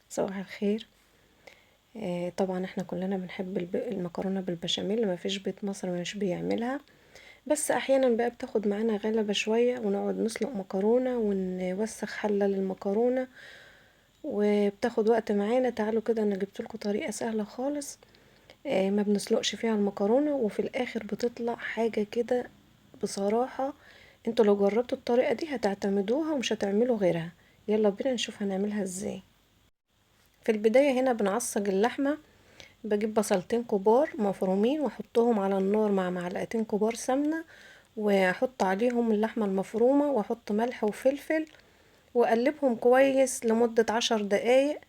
صباح الخير. طبعا احنا كلنا بنحب المكرونة بالبشاميل، ما فيش بيت مصر مش بيعملها، بس احيانا بقى بتاخد معانا غلبة شوية ونقعد نسلق مكرونة ونوسخ حلة للمكرونة وبتاخد وقت معانا. تعالوا كده انا جبت لكم طريقة سهلة خالص، ما بنسلقش فيها المكرونة وفي الاخر بتطلع حاجة كده. بصراحة انتوا لو جربتوا الطريقة دي هتعتمدوها ومش هتعملوا غيرها. يلا بينا نشوف هنعملها ازاي. في البداية هنا بنعصج اللحمة، بجيب بصلتين كبار مفرومين واحطهم على النار مع معلقتين كبار سمنة، واحط عليهم اللحمة المفرومة واحط ملح وفلفل واقلبهم كويس لمدة 10 دقايق.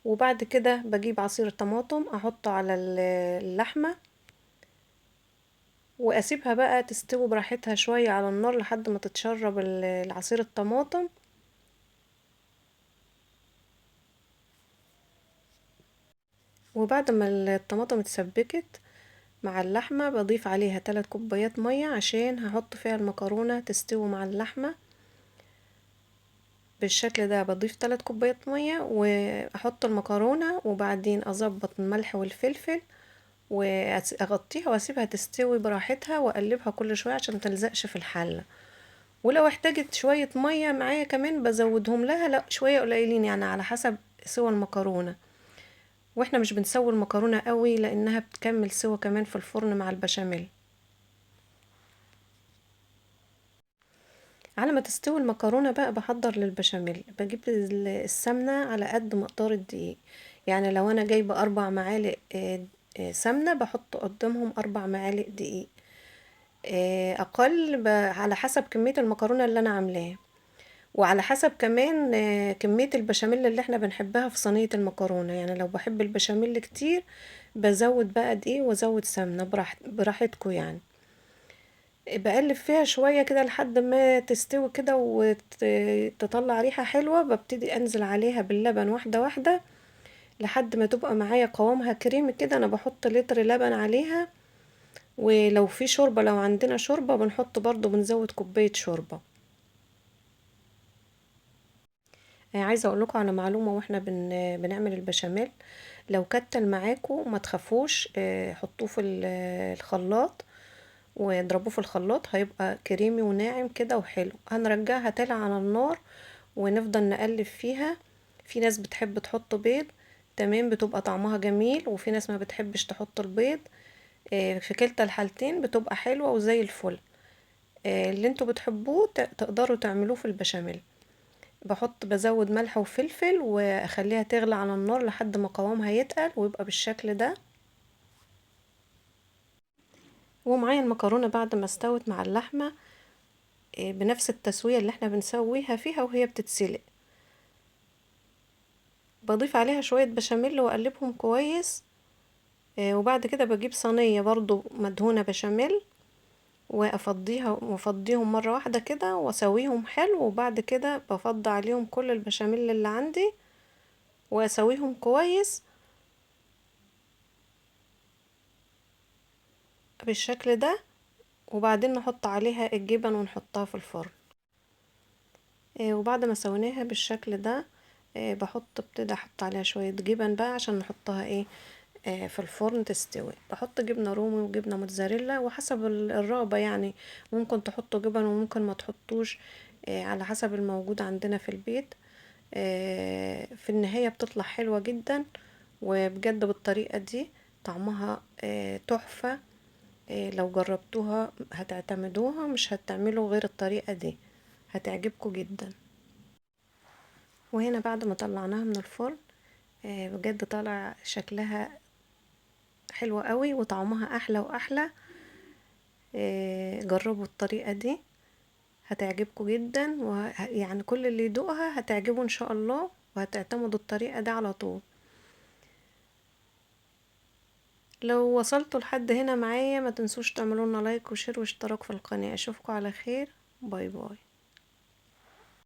وبعد كده بجيب عصير طماطم احطه على اللحمة واسيبها بقى تستوي براحتها شوية على النار لحد ما تتشرب العصير الطماطم. وبعد ما الطماطم اتسبكت مع اللحمة بضيف عليها 3 كوبايات مية عشان هحط فيها المكرونة تستوي مع اللحمة بالشكل ده. بضيف 3 كوبايات مية واحط المكرونة وبعدين اظبط الملح والفلفل واغطيها واسيبها تستوي براحتها واقلبها كل شوية عشان متلزقش في الحلة. ولو احتاجت شوية مية معايا كمان بزودهم لها، لا شوية قليلين يعني على حسب سوى المكرونة. واحنا مش بنسوي المكرونة قوي لانها بتكمل سوا كمان في الفرن مع البشاميل. على ما تستوي المكرونة بقى بحضر للبشاميل. بجيب السمنة على قد مقدار الدقيق، يعني لو انا جايبة 4 معالق سمنة بحط قدامهم 4 معالق دقيق، اقل على حسب كمية المكرونة اللي انا عاملاها، وعلى حسب كمان كمية البشاميل اللي احنا بنحبها في صينية المكرونة. يعني لو بحب البشاميل كتير بزود بقى دقيق وازود سمنة براحتكم يعني. بقلب فيها شوية كده لحد ما تستوي كده وتطلع ريحة حلوة. ببتدي انزل عليها باللبن واحدة واحدة لحد ما تبقى معايا قوامها كريمي كده. انا بحط لتر لبن عليها، ولو في شوربة، لو عندنا شوربة بنحط برضو، بنزود كوباية شوربة. عايزة اقول لكم على معلومة واحنا بنعمل البشاميل، لو كتل معاكم ما تخافوش، حطوه في الخلاط واضربوه في الخلاط، هيبقى كريمي وناعم كده وحلو. هنرجعها تاني على النار ونفضل نقلب فيها. في ناس بتحب تحط بيض، تمام، بتبقى طعمها جميل، وفي ناس ما بتحبش تحط البيض. في كلتا الحالتين بتبقى حلوة وزي الفل. اللي انتوا بتحبوه تقدروا تعملوه في البشاميل. بزود ملح وفلفل واخليها تغلي على النار لحد ما قوامها يتقل ويبقى بالشكل ده. ومعايا المكرونة بعد ما استوت مع اللحمة، بنفس التسوية اللي احنا بنسويها فيها وهي بتتسلق. بضيف عليها شوية بشاميل واقلبهم كويس. وبعد كده بجيب صينية برضو مدهونة بشاميل وافضيهم مرة واحدة كده واسويهم حلو. وبعد كده بفضي عليهم كل البشاميل اللي عندي واسويهم كويس بالشكل ده. وبعدين نحط عليها الجبن ونحطها في الفرن. وبعد ما سويناها بالشكل ده، ابتدي احط عليها شوية جبن بقى عشان نحطها في الفرن تستوي. بحط جبنة رومي وجبنة موتزاريلا وحسب الرغبة، يعني ممكن تحطوا جبن وممكن ما تحطوش، على حسب الموجود عندنا في البيت. في النهاية بتطلع حلوة جدا، وبجد بالطريقة دي طعمها تحفة. لو جربتوها هتعتمدوها، مش هتعملوا غير الطريقة دي، هتعجبكم جدا. وهنا بعد ما طلعناها من الفرن، بجد طالع شكلها حلو قوي وطعمها احلى واحلى. جربوا الطريقة دي هتعجبكم جدا، كل اللي يدوقها هتعجبه ان شاء الله، وهتعتمدوا الطريقة دي على طول. لو وصلتوا لحد هنا معايا ما تنسوش تعملوا لنا like و share واشتراك في القناة. اشوفكم على خير، bye bye.